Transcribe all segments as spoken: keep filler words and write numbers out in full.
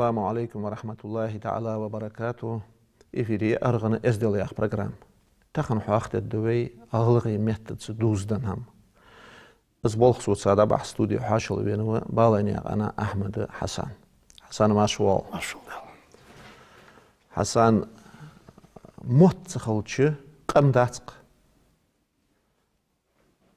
Ассаламу Ӏалайкум ва рахьматуллахӀи таӀала ва баракатухӀ. Эфире «АргӀан эздел» яха программа. Тахан хьоахадергда вай гӀалгӀай меттаца дувзаденна хӀама. Из болх соца дӀабахьа студе хьоашалгӀа венав Балайнаькъан Ахьмад Хьасан. Хьасан, марша воагӀалва. Марша воагӀалва. Хьасан, мотт ца хилча, къам дац-кх.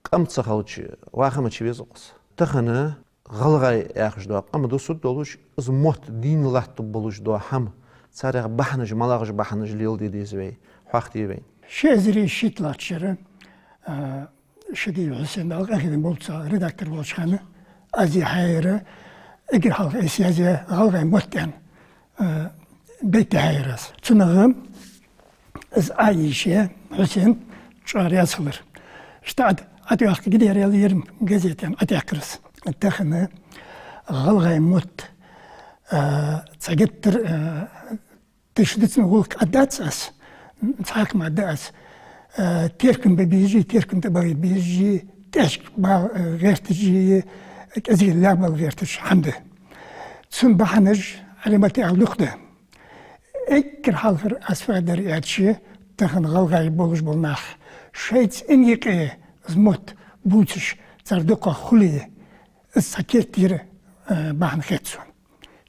Къам ца хилча, вахам чувеза-кх из. Тахан гӀалгӀай яхаш дола къам дусаргдолаш, из мотт дийна латтаргболаш дола хӀама, царех бахьанаш, малагӀаш бахьанаш леладе деза вай, хьоахаде вайна. Ши эзар шийтталагӀча шера, а, Шадиев Хьусен, Дала къахетам болба цун, редактор волча хана, аз хьаяьр, эггара хьалха айса яздаь «ГӀалгӀай мотт» аьнна, а, байт хьаяьр аз. Цунах из Ӏайша, Хьусен, чӀоагӀа раьза хилар. Иштта Ӏад-, Ӏадоаккхаргья дера аьнна, ер газете тӀа Ӏадоаккхар аз. Тахан гӀалгӀай мотт, а, цхьа геттара, а, тиша дицна гӀулакх Ӏаддац аз, цхьа хӀама Ӏадда аз. Э, теркам бе безаш, теркам тӀабахийта безаш, тӀехьашка бала, э, гӀерташ, кӀезига лаьгӀбала гӀерташ хӀама да. Цун бахьанаш Ӏаламате ала дукха да. Эггара хьалхара аз фу дар аьлча, тахан гӀалгӀай болаш бола нах шоай цӀен юкъе из мотт бувцаш, цар дукхагӀа хуле, из цхьа керттера, э, бахьан хет сона.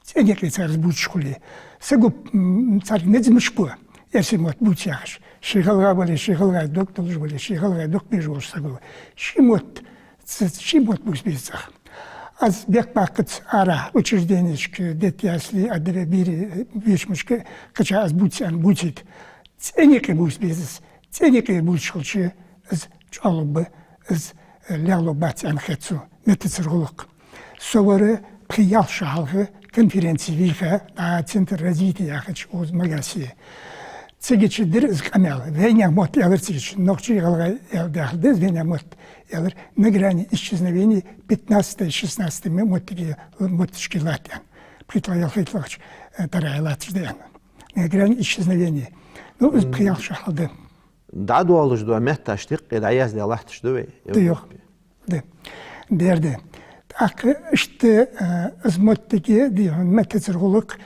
ЦӀен юкъе цар из бувцаш хуле. Саго, м, царга низамаш бу, эрсий мотт бувца яхаш. Ше гӀалгӀа бале, ше гӀалгӀай дог долаш бале, ше гӀалгӀай дукха безаш волча саго ший мотт, ц-, ший мотт бувца беза цӀагӀа. Аз бехк баккхац арахьа учрежденешка, детсадеи, ясли, АДВ, берий бешамашка кхаьча аз бувца аьнна бувцийта. ЦӀен юкъе бувца беза из. ЦӀен юкъе бувцаш хилча, из чӀоагӀлургба, из, э, лаьгӀлургбац аьнна хет сона меттацара гӀулакх. Со вар пхи-ялх шу хьалха конференце вийха, а, Центр развития яхача укхаза Магасе. Цига чу дир из къамаьл. Вайнаьха мотт аьлар цига чу. Нохчий, гӀалгӀай аьнна даьхар да из, вайнаьха мотт аьлар. На грани исчезновения пятнадцатой, шестнадцатой мо-, моттиге, моттигашка латт аьнна. ПхийтталагӀа, ялхайтталагӀча, э, тараех латташ да аьнна. На грани исчезновения. Ну, из пхи-ялх шу хьалха да. ДӀадоалаш дола метташ тӀехьа дӀаяздаь латташ да вай? Да, йоах. Да. Дера да. ТӀаккха иштта, э, из моттиге, дий хьона, меттацара гӀулакх,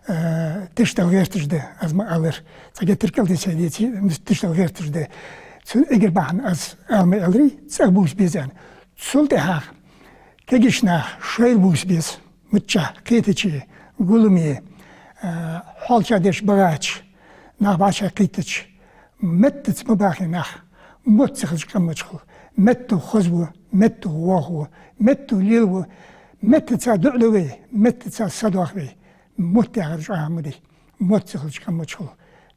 э, тиша дала гӀерташ да, аз ма аллара. Цхьа геттара кӀалдиса деций, тиша дала гӀерташ да. Цун эггара бахьан аз ала ма аьларий, цӀагӀа бувца беза аьнна. Цул тӀехьагӀа кагийча наха шоайла бувца беза. Миччахьа, кхетаче, гуламе, а, хьоалча деш багӀача, нах бӀарчча кхийттача, меттаца ма бахе нах, мотт ца хилча къамаьл хул. Метто хоза ва, метто вогӀа ва, метто лела ва, меттаца дуӀа ду вай, меттаца садоах вай. Мотт яхар чӀоагӀа хӀама да. Мотт ца хилча къамаьл хул.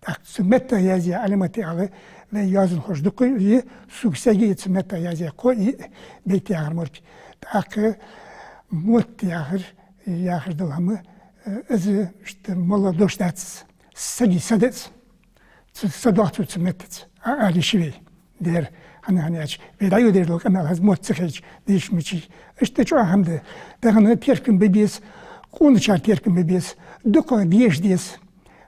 ТӀаккха цу меттах язъяь Ӏаламате ала, вай йоазонхоша дукха я, сога сага цу меттах язъяь кхо я байт яхар морг. ТӀаккха мотт яхар, яхаш дола хӀама, э, из иштта моллагӀа дош дац из. Сага са да из. Цу, садоах цо цу меттаца. А, ала йиш я вай. Дера, хӀана, хӀана аьлча, вай дӀайодаш дола къамаьл хӀанз мотт ца хилча дешаш мичай. Иштта чӀоагӀа хӀама да. Тахан теркам бе беза, къоначар теркам бе беза, дукхагӀа деша деза,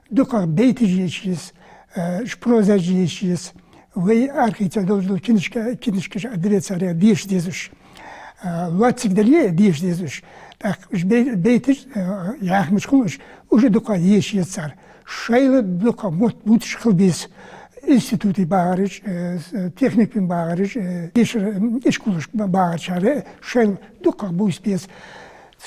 дукхагӀа байташ еша еза, э, уж прозаш еша еза. Вай арахийца долаш дола кинашка-, кинашкаш а диве царех деша деза уж. Э, лоацца дале а деша деза уж. ТӀаккха уж бай-, байташ, э, яхмаш хул уж, уж дукхагӀа еша еза цар. Шоайла дукха мотт бувцаш хила беза. Институте багӀараш, э, с-, техникуме багӀараш, э, дешара, м, ишколашка ба-, багӀараш, шоайла дукха бувца беза.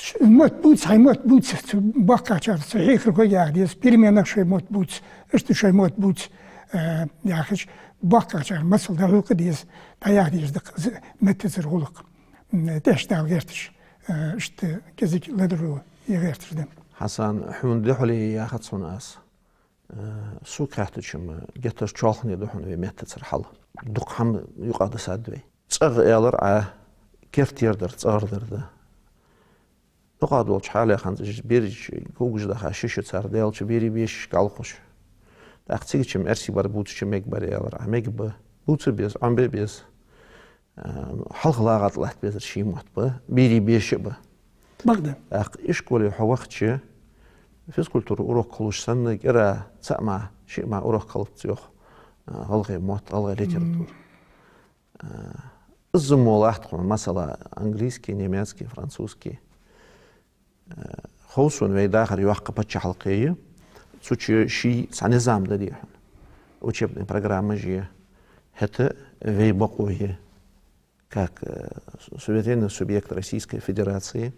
Ш-, мотт бувца, хьай мотт бувца, цу боккхагӀчар, цу хьехархой яха деза, переменах шоай мотт бувца, иштта шоай мотт бувца, э, яхаш, боккхагӀчар масал дӀахьокха деза, дӀаяха деза дакъа з-, меттацара гӀулакх. М, тӀехьашка дала гӀерташ, э, иштта кӀезига ладувгӀа е гӀерташ да. Хьасан, хьона духьале яхац хьона аз. Э, сога хаьттача-м, геттара чоалхане да хьона вай меттацара хьал. Дукха хӀама юкъе дисад вай. ЦӀагӀа аьлар Ӏа, керттера дар цӀагӀара дар да. ДукхагӀа долча хьале хӀанз уж бераш когаш даха ши шу цар даьлча, берий бешашка хьалкхувш. ТӀаккха цига-м эрсий бар бувцача мегаргбар аьлар Ӏа, мегаргба. Бувца беза, Ӏомабе беза. А, хьалха лагӀа тӀа латта безар ший мотт ба, берий беша а ба. Бакъда. ТӀаккха ишколе хьо вахача, физкультура урок хулаш санна, кӀира цаӀ мара, шиъ мара урок хилац, йоах, а, гӀалгӀай мотт, гӀалгӀай литература. М. А, из мо латт хьона, масала, английский, немецкий, французский. Э, Хов сона вай дахар йоккха паччахьалкхе я, цу чу ший цхьа низам да, дий хьона. Учебни программаш я, хӀаьта вай бокъо я, как, э, суверенный субъект Российской Федерации.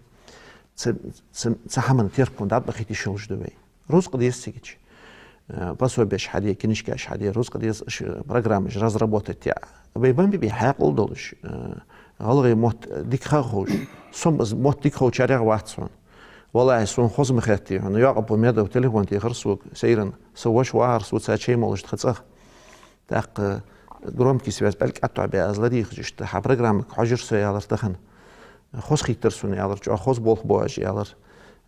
Цу, цу, цу хӀаман теркам дӀабахийта йиш йолаш да вай. Рузкъа деза цига чу. Э, пособеш хьаде, книжкаш хьаде, рузкъа деза, уж программаш разработать яь. Вай бамби бе хьаькъал долаш, э, гӀалгӀай мотт дика ха ховш, со-м из мотт дика ховчарех вац хьона. Валлахьи, сона хоза ма хетте хьона, Якъуба Медов телефон техар сога, сайран, са воша вахар соца чай молаш тха цӀагӀа. ТӀаккха громкий связь пӀелг аьттув бе аз ладийгӀаш, иштта хьа программага хьожар со, аьлар тахан. Хоза хийттар сона, аьлар, чӀоагӀа хоза болх бу оаш, аьлар.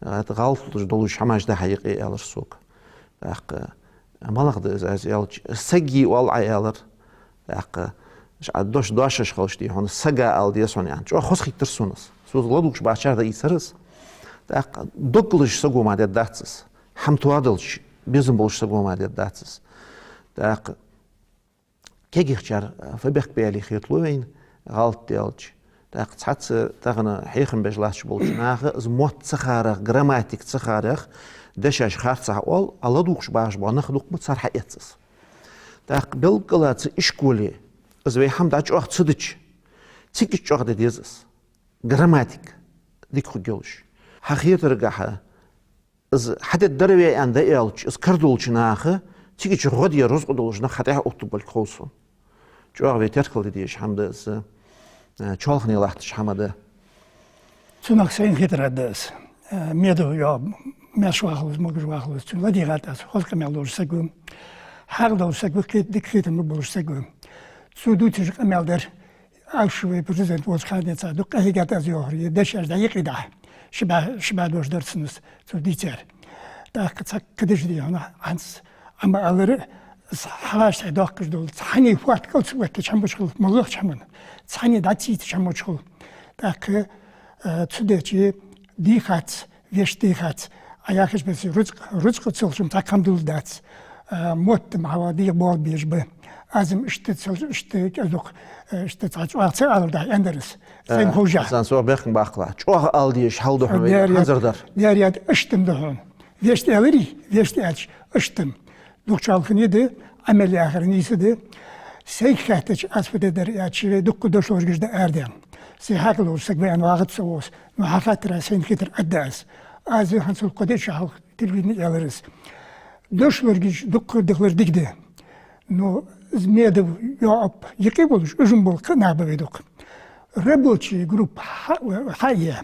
ХӀаьта гӀалат долаш хӀамаш да хьа юкъе, аьлар сога. ТӀаккха малагӀа да из, аз аьлча, сага оал Ӏа, аьлар. ТӀаккха ш-, а дош, дошаш хилча, дий хьона, сага ала деза хьона, аьнна. ЧӀоагӀа хоза хийттар сона из. Сона ладувгӀаш бахачар дӀаийцар из. ТӀаккха дог луш саго ма дергдац из. ХӀама тоадалча, безам болаш саго ма дергдац из. ТӀаккха кегийчар, а, фу бехк бе аьле хеталу вайна, гӀалат даьлча. ТӀаккха цхьацца тахан хьехам беш латташ болча наха из мотт ца харах, грамматика ца харах, дешаш харцахьа оал, а ладувгӀаш бахаш бола нах дукха ба, цар хьаэц из. ТӀаккха белггала цу ишколе из вай хӀама дӀачӀоагӀа ца дича, цига чӀоагӀде деза из. Грамматика дика хургйолаш. Хьа хетаргахьа, из хьадергдар вай аьнна дӀааьлча, из кара долча наха, цига чу гӀо де рузкъа долаш нах хьатӀехьа оттаргболга хов сона. ЧӀоагӀа вай теркалде дезаш хӀама да из, э, чоалхане латташ хӀама да. Цунах сайна хетар да из. Э, Медов йоагӀа, маьрша вахалва из, могаш вахалва из, цунна ладийгӀад аз, хоза къамаьл долаш саг ва. ХьагӀ долаш саг ва, кхет-, дика кхетам болаш саг ва. Цо дувцаш къамаьл дар. Ӏовший вай президент волча хана денз дукха къахьийгад аз йоахар, е дешаш дӀаюкъе дӀа. Ши бӀаь, ши бӀаь дош дар цунна из, цо дийцар. ТӀаккха цхьа кадаш, дий хьона, хӀанз Ӏа ма аллара, из хьавӀашагӀтехьа доаккхаш дола, цхьанне фотка кӀалца оттача хӀамаш хул, моллагӀча хӀаман. Цхьанне дӀацийцача хӀамаш хул. ТӀаккха, э, цу дечи дийхац, вешта дийхац. Ӏа яхача беса рузкъа, рузкъа ца хилча-м цхьаккха хӀама дулларгдац. А, мотт-м хьавӀа дегӀа болх беш ба. Аз-м иштта ца, иштта кӀезиг-дукха, э, иштта цхьа чӀоагӀа ца алар дӀа, аьннадар из. Сайна ховш. Э, Хьасан, сога бехк баккхалахь. ЧӀоагӀа ала дезаш хьал да хьона вай, хӀанзардар. Дер яд, иштта-м да хьона. Вешта аьларий, вешта аьлча, иштта-м. Дукха чоалхане да, Ӏамал яхар нийса да. Сайга хаьттача, аз фу дергдар аьлча, вай дукха дошлоргаш да арадаьнна. Сай хьаькъал долаш саг ва аьнна вагӀац со воас. Ну, хьа хаттара сайна хетар аргда аз. Аз хӀанз цул кхо-диъ шу хьалха телевидене аьлар из. Дошлоргаш дукха дахалар дика да. Ну, из Медов Якъуб юкъе болаш, уж-м бола кхы а нах ба вай дукха. Рабочая группа хьа-, хьае.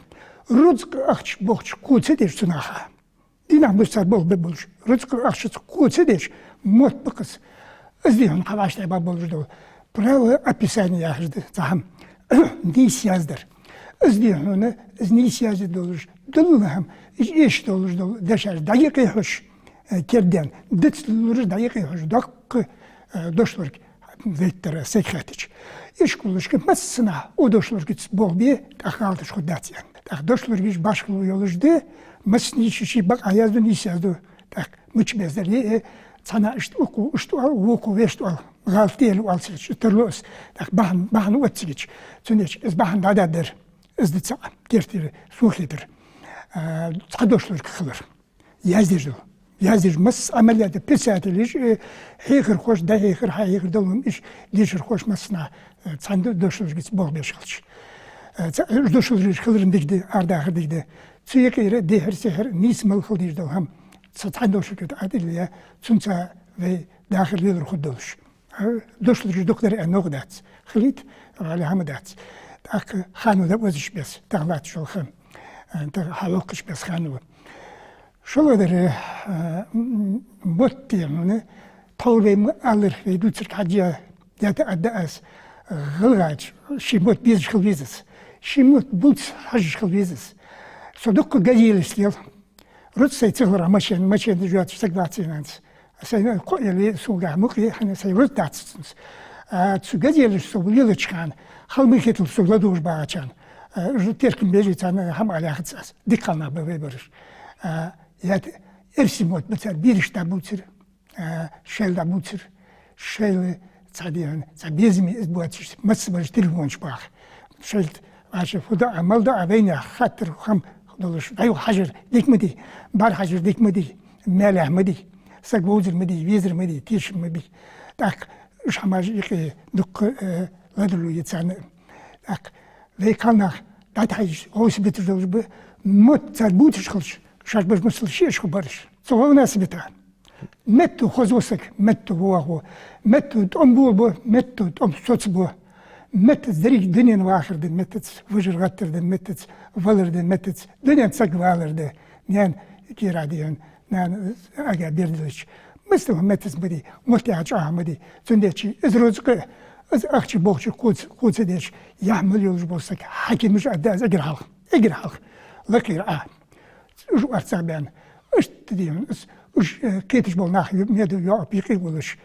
Рузкъа ахча бохча кхо ца деш цу наха. Дийнахьа-бус цар болх бе болаш, рузкъа ахчаца кхо ца деш, мотт ба-кх из. Из, дий хьона, хьавӀашагӀтехьа ба болаш дола. Правоописание яхаш да цхьа хӀама. Нийса яздар. Из, дий хьона, из нийса язде долаш дола хӀама, из эшаш долаш дола дешаш дӀаюкъе хьош, э, керден, дицлураш дӀаюкъе хьош, доккха, э, дошлорг веттар, сайга хаьттача. Ишколашка массанахьа укх дошлоргаца болх бе, тӀаккха гӀалаташ хургдац аьнна. ТӀаккха дошлоргаш башхало йолаш да, массане ший-ший бакъахьа язду, нийса язду. ТӀаккха мича бездар е, э, цхьанне иштта укхо иштта оал, вокхо вешта оал. ГӀалат да аьле оал цига чу, тарлу из. ТӀаккха бахьан, бахьан оц цига чу. Цудухьа из бахьан дӀадаргдар. Из да цхьа керттера сона хетар. А, цхьа дошлорг хилар. Яздеш дола. Яздеш масса Ӏамал яь да, писателаш, э, хьехархоша, дӀахьехар, хьахьехар дола хӀама, уж дешархоша массанахьа, э, цхьан д-, дошлоргаца болх беш хилча. Э, ца-, уж дошлоргаш хилар-м дика да, арадахар дика да. Цу юкъера дехар-сехар, нийса мел хила дезаш дола хӀама, цу цхьан дошлорга тӀа Ӏадилле, цунца вай дахар лелар хургдолаш. А, дошлоргаш дукха дар аьнна новкъа дац. Хилийта, вале хӀама дац. ТӀаккха ханал да озаш бес, тахан латташ йола ха. А, тахан хьалокхаш бес ханал. ШоллагӀдар, а, м, мотт, дий хьона, тхьовра вай ма аллара, вай дувцарга хьежжа, ятта аргда аз, гӀалгӀачо ший мотт безаш хила веза из. Ший мотт булца хьожаш хила веза из. Со дукха газелаш лел. Рузкъа сай ца хиларах машен, машен дажоацаш саг вац аьнна аз. Сай кхоъ яле, сога мукъа я, хӀана, сай рузкъа дац цунца. А, цу газелаш со лелача хана, хала ма хеталва сога ладувгӀаш багӀачарна. А, уж теркам беш, царна хӀама ала яхац аз. Дика хала нах ба вай бараш. А, ятта эрсий мотт ба цар, берашта дӀабувцар, а, шоайла дӀабувцар, шоайла цхьа, дий хьона, цхьа безаме из боацаш, массабараш телефонаш баха. Шоайла вӀаши фу да Ӏа, мала да Ӏа, вайнаьха хаттар, хӀама долаш, дӀайха хьажар дика ма дий, бӀарахьажар дика ма дий, маьлехь ма дий, саг вовзар ма дий, везар ма дий, тешам ма бий. ТӀаккха уж хӀамаш юкъе дукха, э, ладувгӀа я царна. ТӀаккха вай кхалнах дӀатӀахьежача, гӀовса биташ долаш ба, мотт цар бувцаш хилча, шоаш беш масала шиъ уж хургбараш. Цу гӀовнас бита. Метто хоза ва саг, метто вогӀа ва, метто тӀом болабу, метто тӀом соцабу. Меттаца деррига дунен вахар да, меттаца вежарий гӀаттар да, меттаца валар да, меттаца дунен саг валар да. Наьна кера дийхьа, нана ага бер дилча. МастагӀа меттаца ма дий, муртаха чӀоагӀа ма дий. Цудухьа из рузкъа, из ахча бохча кхоц-, кхоца деш, яхь мел йолаш бола саг, хьакимаш а да из эггара хьалха. Эггара хьалха. Лакхера Ӏа. Уж орцагӀбаьнна. Иштта дийхьа, из, уж, э, кхеташ бола нах ю-, меду йоӀ пикъи волаш.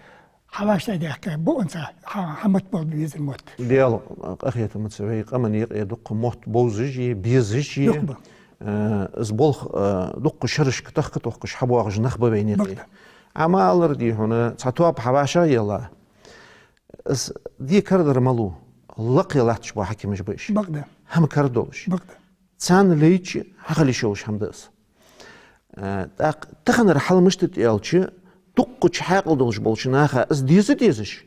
Хьаваш дай дехка, бу анца, хьа-, хьа мотт болба везар мотт. Даьла къахетамца вай къаман юкъе дукха мотт бовзаш я, безаш я. Дукха ба. Э, из болх, э, дукха шерашка тахка тохкаш хьабоагӀаш нах ба вайна юкъе. Бакъда. Амма алар дий хьона, цхьа тоаба хьаваша яла. Из де карадар малув, лакхе латташ бола хьакимаш ба уж. Бакъда. ХӀама кара долаш. Бакъда. Царна лайча хьахила йиш йолаш хӀама да из. Э, тӀаккха таханара хьал мишта да аьлча, дуккхача хьаькъал долаш болча наха из деза дезаш,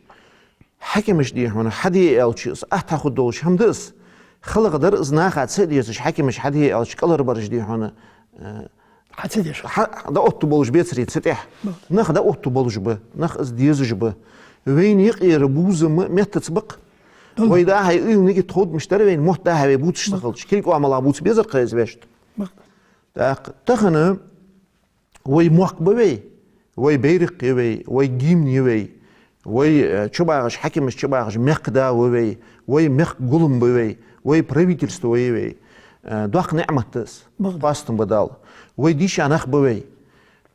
хьакимаш дий хьона хьаде аьлча, из атта хургдолаш хӀама да из. ХалагӀа дар из наха ца дезаш, хьакимаш хьаде аьлча, кӀалхарбараш дий хьона, э, хьа ца деш. Хьа-, дӀаотта болаш бецаре цу тӀехьа. Нах дӀаотта болаш ба, нах из дезаш ба. Вайна юкъера бувзам меттаца ба-кх. Вай дӀа-хьа уйла, нигат ховргдолаш дар вайна, мотт дӀа-хьа вай бувцаш ца хилча, кулг-оамал бувца безар-кх из вешта. ТӀаккха тахан вай мохк ба вай, вай байракх я вай, вай гимн я вай, вай, э, чубагӀаш, хьакимаш чубагӀаш мехка да ва вай, вай мехка гулам ба вай, вай правительство я вай. Э, доккха ниӀмат да из. Хоастам ба Далла. Вай дийша нах ба вай.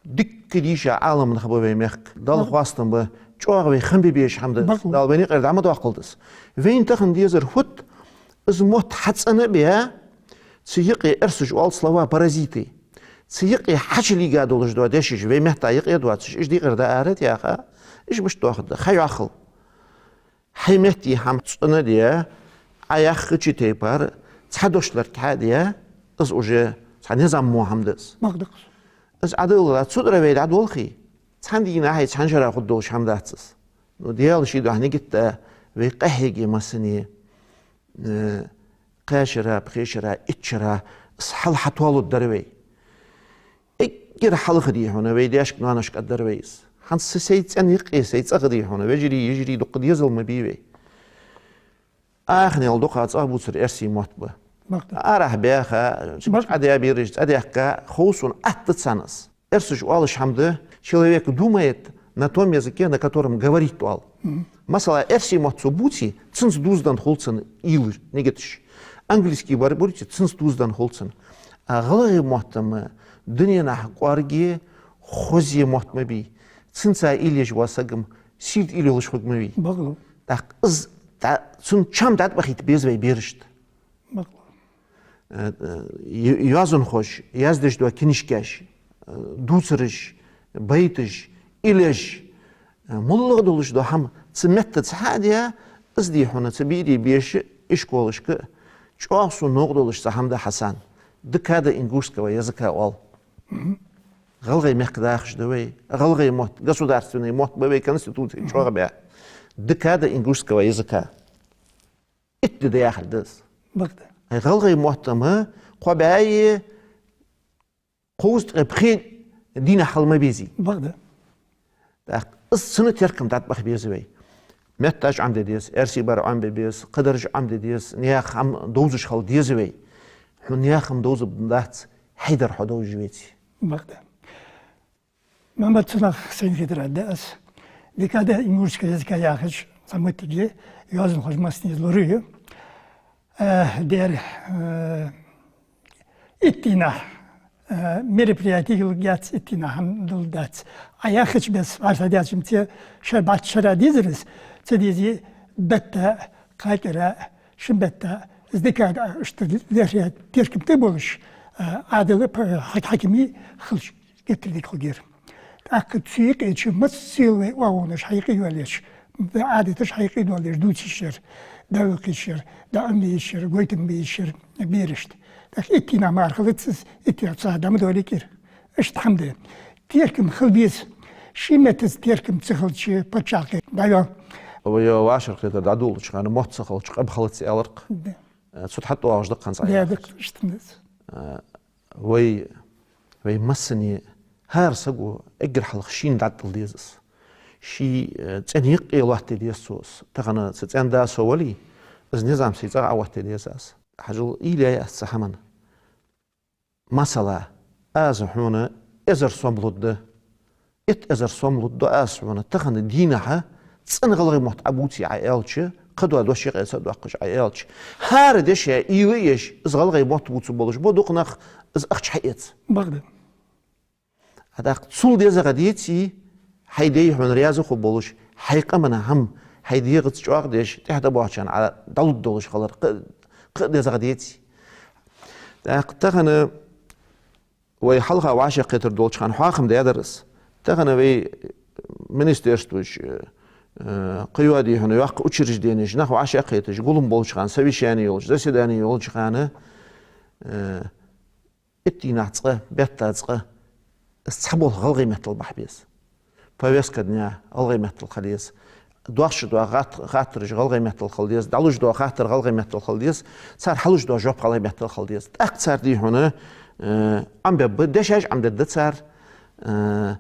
Дикка дийша Ӏалам нах ба вай мехка. Далла хоастам ба. ЧӀоагӀа вай хам бе безаш хӀама да из. Далла вайна юкъера дӀа ма доаккхалда из. Вайна тахан дезар фуд, из мотт хьацӀена а баь, цу юкъе эрсаша оал слова-паразиты. Цу юкъе хьачулийга долаш дола дешаш, вай метта юкъе доацаш, уж декъера дӀаара а тӀехьа, уж мишта доахаргда, ха йоахал. Хьай метте хӀама цӀена а даь, Ӏа яххача тайпара цхьа дош лархӀа а даь, из уже цхьа низам мо хӀама да из. Из Ӏадалла, цу тӀара вай дӀадолхе, цхьан дийнахьа, цхьан шера хургдолаш хӀама дац из. Ну, Даьла ший духьа нигат да, вай къахьега массане, э, кхаь шера, пхе шера, итт шера, из хьал хьатоалургдар вай. Эггара хьалха дий хьона вай даьшка-ноаношка аргдар вай из. ХӀанз са сай цӀен юкъе, сай цӀагӀа дий хьона, вежарий, йижарий, дукха дезал ма бий вай. Ахнел дукха цӀагӀа бувцар эрсий мотт ба. Арахьа баьха, цӀадаь бераш, цӀадаьхка, хов сона, атта царна из. Эрсаша оалаш хӀама да: человек думает на том языке, на котором говорит, оал. Масала, эрсий мотт цо бувце, цунца дувзаденна хул цун уйла, нигаташ. Английски барт бувце, цунца дувзаденна хул цун. А гӀалгӀай мотт-м дуненахьа кӀоарга, хоза мотт ма бий. Цунца уйла еш вола саг-м сийрда уйла йолаш хург ма вий. ТӀаккха из, тӀа-, цун чам дӀатӀабахийта беза вай берашта. Э, э, й-, йоазонхоша яздеш дола книжкаш, э, дувцараш, байташ, уйлаш, э, моллагӀа долаш дола хӀама цу меттаца хьа а даь, из дий хьона цу биъри беша ишколашка чӀоагӀа сона новкъа долаш цхьа хӀама да, Хьасан. Декада ингушского языка оал. ГӀалгӀай мехка дахаш да вай, гӀалгӀай мотт, государственный мотт ба вай, Конституце чӀоагӀа баь. Декада ингушского языка. Итт ди да яхар да из. ГӀалгӀай мотт-м кхо бӀаьи кхузткъеи пхе дийнахьа хила ма безий. ТӀаккха из цун теркам дӀатӀабаха беза вай. Метташ Ӏомаде деза, эрсий бар Ӏомабе беза, кхыдараш Ӏомаде деза, наьха хӀама довзаш хила деза вай. Хьона наьха хӀама довзаргдац, хьай дар хьо довзаш веце. Мамат, цунах сайна хетар да аз. Декада ингушского языка яхаш, цхьа моттиге йоазонхоша массане из лораю. Э, дер, э, итт дийнахьа, э, мероприяти йилла яц, итт дийнахьа хӀама дилла дац. Ӏа яхача беса, вӀашагӀдаьча, цхьа шера, бӀаьчча шера дезар из, ца дезе, бетта, кхаь кӀира, шин бетта, из декада, иштта лерхӀа теркам тӀа болаш, э, Ӏадала п-, хьак-, хьакими хилча геттара дика хургьяр. ТӀаккха цу юкъе чу массайола вай оагӀонаш хьаюкъе йоалаеш, Ӏадаташ хьайкъе дола деш, дувца йиш яр, дӀаваккха йиш яр, дӀаӀомаде йиш яр, гойтам бе йиш яр берашта. ТӀаккха итт дийнахьа мара хилац из, итт дийнахьа цхьа дӀа ма доалий кӀира. Иштта хӀама да. Теркам хила беза. Ший меттаца теркам ца хилча, паччахьалкхе дӀайоал. Вай вӀашагӀкхетар дӀадолалуча хана мотт ца хилча, къам хилац аьлар-кх. Да. Э, цу тӀа хьатӀадоагӀаш да-кх хӀанз Ӏа яхар. Да, да, иштта да из. Э, вай, вай массане, хӀара саго эггара хьалха шийна дӀатӀадилла деза из. Ший, э, цӀен юкъе лоаттаде деза цо из. Тахан са цӀен-да со вале, из низам сай цӀагӀа Ӏооттаде деза аз. Хьажал, уйла яй аз цу хӀаман. Масала, аз хьона эзар сом лургда. Итт эзар сом лургда аз хьона тахан дийнахьа, цӀена гӀалгӀай мотт Ӏобувце Ӏа аьлча, кхыдола дош юкъе ца доаккхаш Ӏа аьлча. ХӀара дешаца уйла еш, из гӀалгӀай мотт бувцаш болаш бола дукха нах, из ахча хьаэц. Бакъда. А тӀаккха цул дезагӀа деце, хьай дай хьона раьза хургболаш, хьай къаман хӀама, хьай дегӀаца чӀоагӀдеш, тӀехьа дӀабоагӀачарна Ӏа дӀалургдолаш хилар кхы, кхы а дезагӀа деце. ТӀаккха тахан вай хьалха вӀашагӀкхетар долча хана хьоахам даьдар из. Тахан вай министерстваш, э, кхыйола, дий хьона, йоккха учрежденеш, нах вӀашагӀкхеташ, гулам болча хана, совещани йолаш, заседани йолча хана, э, итт дийнахьа цкъа, бетта цкъа, из цхьа болх гӀалгӀай меттала бахьа беза. Повестка дня гӀалгӀай меттала хила еза. ДоагӀаш дола хат-, хаттараш гӀалгӀай меттала хила деза, дӀалуш дола хаттар гӀалгӀай меттала хила деза, цар хьалуш дола жоп гӀалгӀай меттала хила деза. ТӀаккха цар, дий хьона, э, Ӏомабергба, дешаш Ӏомадергда цар, э,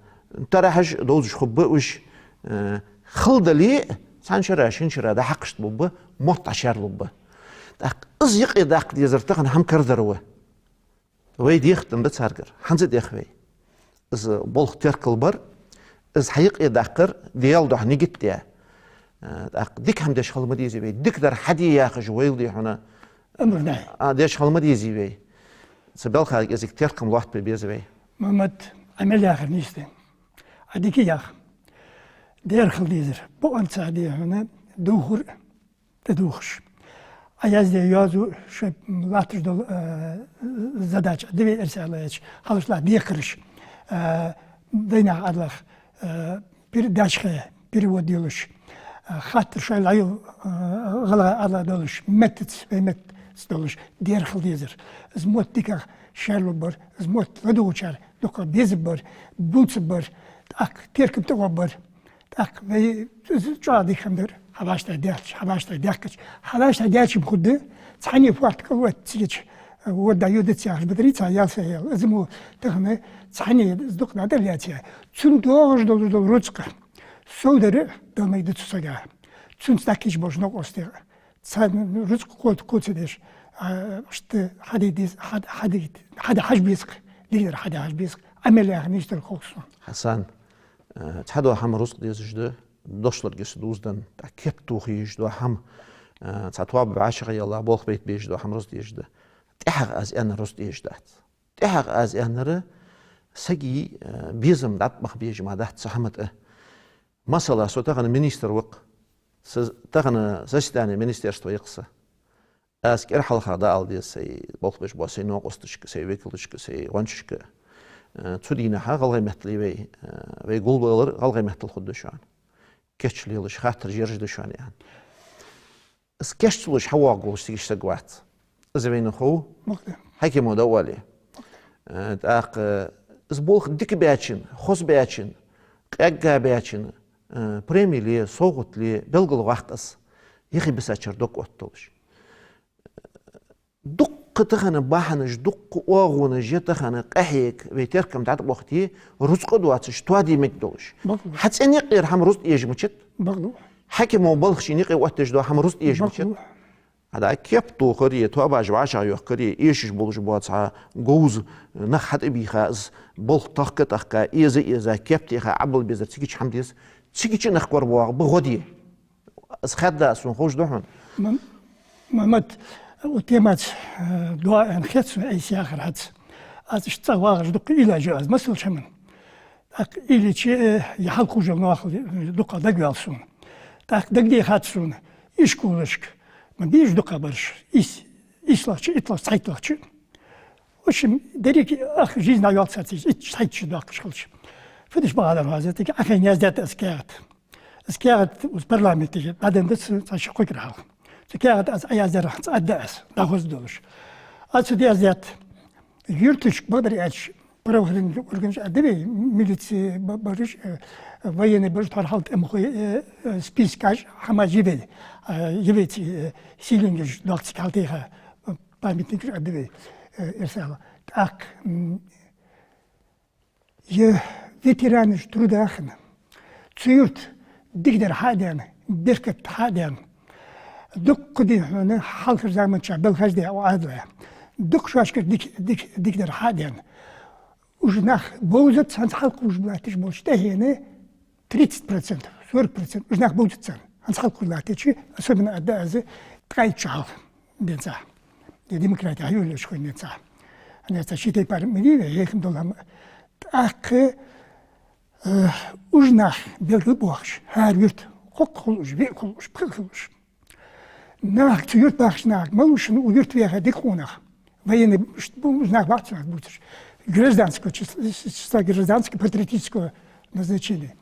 тарахьаш довзаш хургба уж, э, хала дале а, цхьан шера, шин шера дӀахьакхашта бергба, мотт дӀашаьрлургба. ТӀаккха из юкъе даккха дезар тахан хӀама карадар ва. Вай дехар да царгара, хӀанз а дех вай. Из болх теркалбар, из хьаюкъедаккхар, Даьла духьа нигат даь. Э, тӀаккха дика хӀама деш хила ма дезий вай, дикадар хьаде яхаш вайла, дий хьона. Амр нахьи. А, деш хила ма дезий вай. Цу балха кӀезига теркам лоаттабе беза вай. Мухьаммад, Ӏа мел яхар нийса да. Ӏа дика яхар. Дера хила дезар. Бокъонца, дий хьона, дувхар тӀадувхаш. Ӏа язде йоазув шоай латташ дола, э, задача, диве эрсий аьлча, хьалхашка декхараш, э, дийнахьа, Ӏадлах, э, пер-, дашхе перевод йолаш, э, хаттар шоай лайил, э, гӀалгӀай Ӏадал долаш, меттаца, вай меттаца долаш, дера хила дезар. Из мотт дикагӀа шаьрлургбар, из мотт ладувгӀачар дукха безаргбар, бувцаргбар, тӀаккха теркам тӀагӀоргбар. ТӀаккха вай из чӀоагӀа дика хӀама дар, хьа вӀаштӀехьа даьлча, хьа вӀаштӀехьа даьхкача, хьа вӀаштӀехьа даьча хургда, цхьанне фоарт кӀал отта цига чу, э, вода йодац яхаш ба дарий цхьа ял са ял. Из мо тахан цхьанне из дукха надо лаьца. Цунна доагӀаш долаш дола рузкъа совдар Дала мегаш да цу сага. Цунца дӀакхийча болча новкъостий. Цхьа рузкъа кхо-, кхоачадеш, а, иштта хьаде дез-, хьад-, хьаде, хьаде хьажа беза-кх, дикадар хьаде хьажа беза-кх, Ӏа мел яхар нийса дар хов сона. Хьасан, э, цхьадола хӀама рузкъа дезаш да, дошлоргья са дувзаденна, тӀаккха кеп тоха езаш дола хӀама, э, цхьа тоаба вӀашагӀъелла, болх байта безаш дола хӀама рузкъа дезаш да. ТӀехьагӀа аз аьннар рузкъа дезаш дац. ТӀехьагӀа аз аьннар сага, э, безам дӀатӀабаха безаш мара дац цу хӀаман тӀа. Масала, со тахан министр ва-кх, са тахан заседани министерства я-кх са. Аз кӀира хьалха дӀаала деза сай болх беш бола сай новкъосташка, сай векалашка, сай гӀончашка. Э, цу дийнахьа гӀалгӀай меттала вай, э, вай гулбалар гӀалгӀай меттала хургда шоана. Кийчо лелаш, хаттараш яржаргда шоана, яхаш. Из кийчо ца луш хьавоагӀаш цига саг вац. Из вайна хов. Мухьаммад. Хьакимо да оале. Э, тӀаккха из болх дика баьчун, хоза баьчун, къегга баьчун, э, преми ле, совгӀат ле, белгалваккха из, юхебисачар дог отталуш. Дуккха тахан бахьанаш, дуккха оагӀонаш я тахан къахьега, вай теркам дӀатӀабохийте, рузкъа доацаш, тоаде мегаш долаш. Бакъду. Хьа цӀен юкъера хӀама рузкъа езаш мичад? Бакъду. Хьакимо балха шийна юкъе оттаеш дола хӀама рузкъа езаш мичад? Бакъду. Хьада кеп тохар е тоабаш вӀашагӀйохкар е эшаш болаш бола цхьа говза нах хьатӀабийха, из болх тохка-тохка, эза-эза, кеп теха Ӏобилла безар цига чу хӀама деза, цига чу нах кор боагӀа ба гӀоде. Из хадда сона ховш да хьона. Ма-, Мухьаммад, укх темаца, э, доагӀа аьнна хет сона айса яхар хӀанз. Аз иштта цӀа вагӀаш дукха уйлаш я аз масалча хӀаман. ТӀаккха уйлача, э, я хьалкхувш йола ноахал, э, дукха дагаваьв сона. ТӀаккха дагадехад сона ишколашка, ма бийш дукха бараш, ийс, ийслагӀча, иттлагӀча, цхьайттлагӀча. В общем, деррига ах жизнь йолча саца, итт, цхьайтта шу доаккхаш хилча. Фу деш багӀадар хьо аз, тӀаккха Ӏа хайна яздаьд аз каьхат. Из каьхат из парламенте дӀаденна да цу, цу ши-кхо кӀира хьалха. Цу каьхата аз Ӏояздаьр цхьа аргда аз, дӀахоза долаш. Аз цу тӀа яздаьд, юрташка, бакъдар аьлча, правоохранительни органаш аргда вай, милици ба-, бараш, э, военни бараш, тхьовра хьал тӀемахой, э, э, спискаш, хӀамаш я вай, э, я вай цу, э, сийленгаш доккхача хьалтеха, э, памятникаш аргда вай, э, эрсий хьалха. ТӀаккха, м, е ветеранаш труда хинна. Цу юрта дикадар хьа а даьнна, беркат хьа а даьнна, дукха, дий хьона, хьалхарча заманчахь белхаш даь Ӏадала, дукха шоашкара дик-, дик-, дикадар хьа а даьнна, уж нах бовзац хӀанз хьалкхувш латташ болча тӀехьенна, тридцать процентов, сорок процентов уж нах бовзац царна. ХӀанз хьалкхувш латтача, особенно аргда аз, ткъаь итт шу хьалха денз цхьа. Е демократи хьайолалуш хинна денз цхьа. ХӀанз цхьа ши тайпара ма дий вай, хьехам дола хӀама. ТӀаккха, э, уж нах белгала боахаш, хӀара юрта кхоккха хул уж, виъ хул уж, пхиъ хул уж. Нах, цу юрта бахача наха, малав шоана укх юрта ваьха дика къонах? Военни, ш-, бу-, уж нах бац цу наха бувцаш. Гражданского чис-, числа, гражданского патриотического назначения.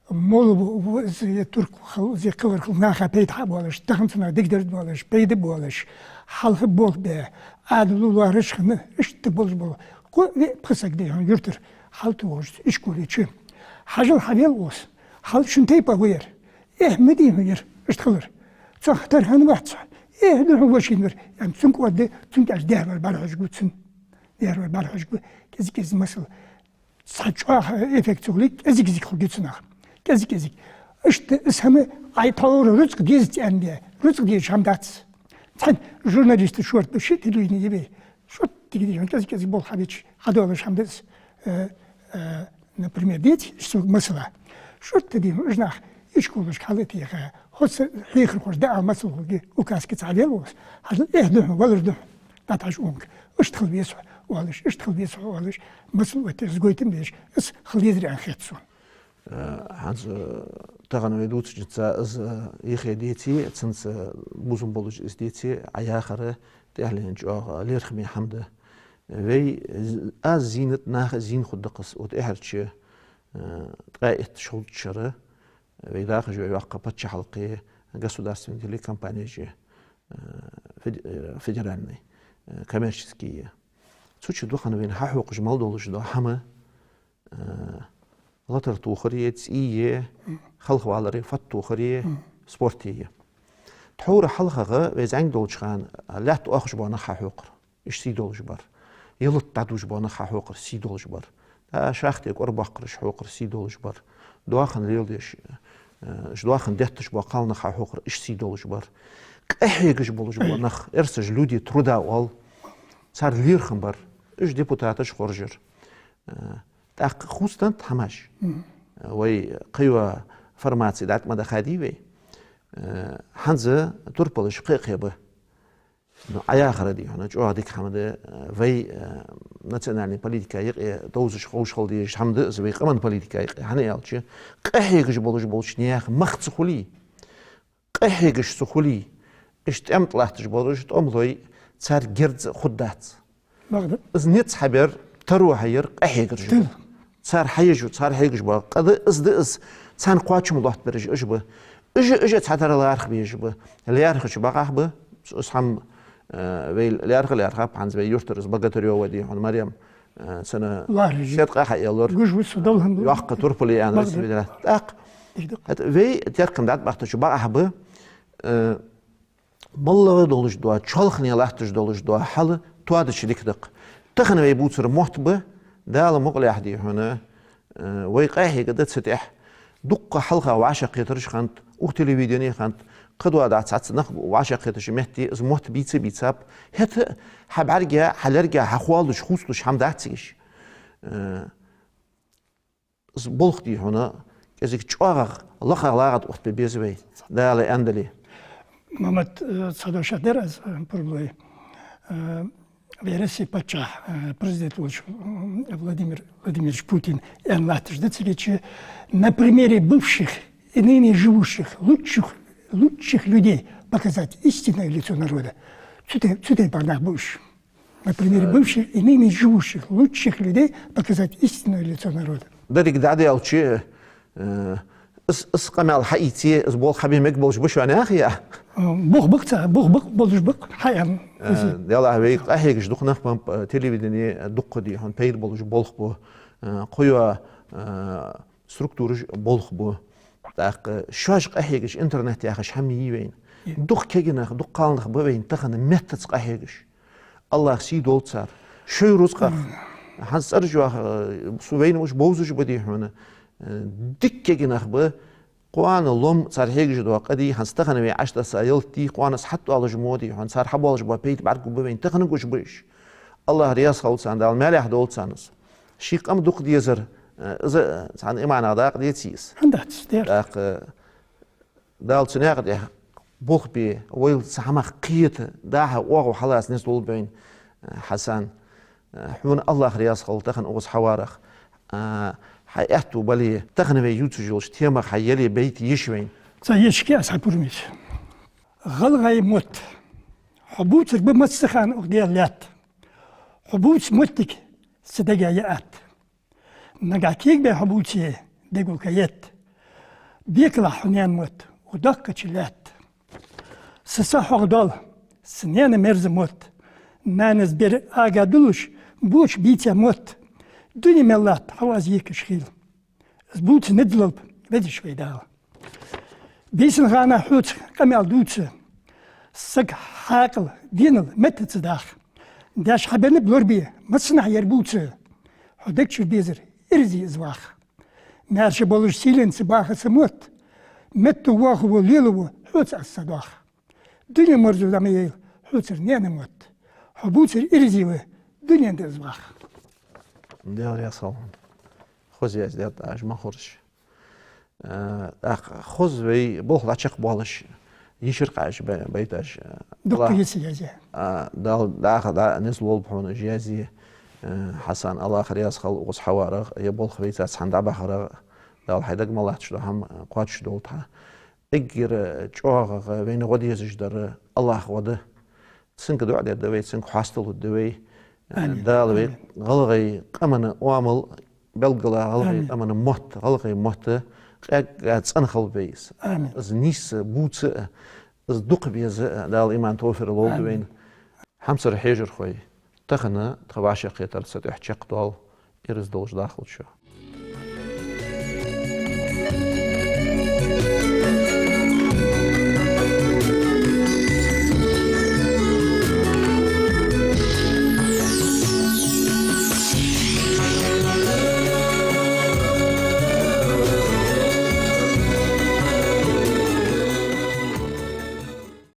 МоллагӀа в-, в-, зе турк хила, зе кхывар хила, наха пайда хьа а болаш, тахан цунах дикадар а долаш, пайда а болаш, хьалха болх бе, Ӏадало лоархӀаш хинна, иштта болаш бола кхо-виъ-пхи саг, дий хьона, юртара хьалтохаш ишколе чу. Хьажал, хьавел укхаза. Хьал шун тайпан ва ер. Эхь ма дий хьона ер, иштта хилар. Цох тара хӀана вац хьо? Эхь да хьона, вошийна вар. Ам цунга кӀоаргда, цунга кӀаьж дехьавар бӀарахьожаргва цунна. Дехьавар бӀарахьожаргва, кӀезиг-кӀезиг масал. Цхьа чӀоагӀа эффект ца хуле, кӀезиг-кӀезиг хургья цунах. КӀезиг-кӀезиг. Иштта из хӀама, Ӏай тхьовра рузкъа дезац аьнна де, рузкъа дезаш хӀама дац. Цхьан журналиста шортта ба ши телевидени е вай. Шортта, дий хьона, кӀезиг-кӀезиг болх хьабеча, хьадоалаш хӀама да из, э, э, например, деций, иштта масала. Шортта, дий хьона, уж нах ишколашка хьалтеха, хоза хьехархоша дӀаала масал хургья, указка цхьа вел укхаза. Хьажал, эхь да хьона, валар да хьона. ДӀатӀахьажа онга. Иштта хила веза хьо, оалаш, иштта хила веза хьо, оалаш, масал оттаеш, из гойтам беш, из хила езар аьнна хет сона. Э, хӀанз, э, тахан вай дувцачунца из, э, юхе деций, цунца бувзам болаш из деций, Ӏа яхар тӀехьленна чӀоагӀа лерхӀаме хӀама да. Вай, э, аз зийнад, наха а зийна хургда-кх из, вот эхьарча, э, ткъаь итт шу хулача шера, вай дахаш йола йоккха паччахьалкхе государственни телекомпанеш, э, фед-, э, федеральни, э, коммерчески. Цу чу дукха вайна хьахьокхаш мел долаш дола хӀама, э, латар тохар е, цӀий е, халхавалар е, фат тохар е, спорт е. Тхьовра хьалхагӀа вай зӀамига долча хана лаьтта оахаш бола нах хьахьокхар. Уж сий долаш бар. Ялат дӀадувш бола нах хьахьокхар, сий долаш бар. ТӀаккха шахте кӀорабоаккхараш хьокхар, сий долаш бар. Доахан леладеш, э, уж доахан детташ бола кхалнах хьахьокхар, уж сий долаш бар. Къахьегаш болаш бола нах, эрсаша люди труда оал, цар лерхӀам бар. Уж депутаташ хоржар. Э, тӀаккха хувцаденнад хӀамаш. Вай кхыйола формаци дӀатӀа ма дахадий вай. Э, хӀанз турпалаш кхы-кхы ба. Ну, Ӏа яхар, дий хьона, чӀоагӀа дика хӀама да, э, вай, э, национальни политика юкъе товзаш ховш хила дезаш хӀама да из, вай къаман политика юкъе. ХӀана аьлча, къахьегаш болаш болча наьха мах ца хуле, къахьегаш ца хуле, уж тӀем тӀа латташ болаш тӀемалой, цар герз а хургдац. Бакъда. Из низ хьабер, таро хьаяр къахьегараш ба. Цар хьаеш, цар хьегаш ба. Къа да из, да из, царна кхоачам лоаттабераш уж ба. Уж, уж цхьатарра лархӀа безаш ба. ЛаьрхӀача бакъахьа ба. Из хӀама, э, вай лаьрхӀа, лаьрхӀаб хӀанз вай юртара из Богатырёва, дий хьона, Марем, э, цунна седкъа хьаеллар. Гуш ва со дала хӀама. Йоккха турпал я аьнна, Россе ведар. ТӀаккха. ХӀаьта вай теркам дӀатӀабахийтача бакъахьа ба, э, моллагӀа долаш дола, чоалхане латташ долаш дола хьал тоадича дика да-кх. Тахан вай бувцар мотт ба, Дала мукъалехь, дий хьона, э, вай къахьегаш да цу тӀехьа. Дукха хьалха вӀашагӀкхетараш хиннад, укх телевидене хиннад, кхыдола дац цхьацца нах вӀашагӀкхетача метте, из мотт бийца бийцаб. ХӀаьта хьа бӀарга, хьа лерга, хьа хоалуш, хувцалуш хӀама дац цига. Э, Из болх, дий хьона, кӀезига чӀоагӀагӀа, лакхагӀа лагӀа тӀа оттабе беза вай, Дала аьнна дале. Мухьаммад, э, цхьа дош дар аз, э, пурбалой. Э, вай Россе паччахь, э, президент волча, м, Владимир Владимирович Путин аьнна латташ да цига, на примере бывших и ныне живущих лучших, лучших людей показать истинное лицо народа. Цу тайпа, цу тайпара нах ба уж. На примере бывших и ныне живущих лучших людей показать истинное лицо народа. Деррига дӀадаьлча, э, Из, из къамаьл хьаийце, из болх хьабе мегаргболаш ба шоана, яхий? Э, бух ба-кх цар, бух ба-кх, болаш ба-кх, хьаьнна. Э, Далла вай къахьегаш дукха нах ба, э, телевидене дукха, дий хьона, пайда болаш болх бу. Э, кхыйола, э, структураш болх бу. ТӀаккха шоаш къахьегаш интернет яхаш хӀама йий вайна. Е. Дукха кегий нах, дукха кхалнах ба вайна тахан меттаца къахьегаш. АллахӀа сий долда цар. Шоай рузкъах. Амин. ХӀанз цӀераш йоах, э, со вайна уж бовзаш ба, дий хьона. Э, дикка кегий нах ба, кхоана лом цар хьегаш дола къа дий, хӀанз тахан вай Ӏаш да са ялат дий, кхоана из хьатӀадоалаш мо, дий хьона, цар хьабоалаш бола пайда бӀаргагургба вайна, тахан гуш ба уж. АллахӀ раьза хилва царна, Дала маьлехьа долда царна из. Ший къам дукха дезар, э, из, э, цхьан иманах дакъа деций из? ХӀана дац, дера. ТӀаккха, э, Дала цу наькъа тӀа болх бе, вай цу хӀамах кхета, дӀа-хьа оагӀув хьалаца низ лулба вайна, э, Хьасан. Э, хьона АллахӀ раьза хилва тахан укхаза хьаварах. Э, хьа аьттув бале, тахан вай ювцаш йолча темах хьа яле байт еш вайна. Цхьа ешке аз хьа пурмис. ГӀалгӀай мотт. Хьо бувцарг ба массахана укх Даьла лаьтта. Хьо бувца моттиг са дега я атта. Нагахь кегабе хьо бувце, дегал ка етта. Бекалахь хьо наьна мотт, укх доккхача лаьтта. Са са хьогӀ доал, са наьна мерза мотт. Нанас бер ага дуллаш, боча бийца мотт. Дуне мел латт, хьо аз екаш хил. Из бувца низ лулба, Везача вай Дала. Бийсанна хана хьоца къамаьл дувца, саг хьаькъал денал меттаца даха. Даьша хьабеннаб лорабе, массанахьа ер бувца. Хьо дег чура безар, ираз я из ваха. Маьрша болаш сийленца баха са мотт. Метта воахаву, лелаву, хьоца аз са доах. Дуне марзо дӀа ма яйла, хьоцара наьна мотт. Хьо бувцар ираз я ва, дунен да из ваха. Даьла раьза хилва хьона. Хоза яздаьд Ӏа уж, ма хураш. Э, тӀаккха хоза вай болх дӀачакхбоалаш, йишар-кх Ӏа уж бай-, байташ, э, дукха Аллахь, йиса язъяь. Э, Дала дӀахо дӀа низ лулба хьона уж язъе, э, Хьасан, АллахӀ раьза хилва укхаза хьаварах, е болх вайца цхьана дӀабахарах, Дала хьай дага ма латташ дола хӀама, э, кхоачашдолда хьа. Эггара чӀоагӀагӀа вайна гӀо дезаш дар АллахӀа гӀо да. Цунга дуӀа дергда вай, Цунга хьасталургда вай. Амин. Дала вай, амин, гӀалгӀай къаман оамал, белггала гӀалгӀай, амин, къаман мотт, гӀалгӀай мотт къаьгга цӀена хилба вай из. Амин. Из нийсса, бувца а, из дукха беза а Дала иман, товфикъ лолда, амин, вайна. Хьамсара хьежархой, тахан тха вӀашагӀкхетар цу тӀехьа чакхдоал, ираз долаш дахалда шо.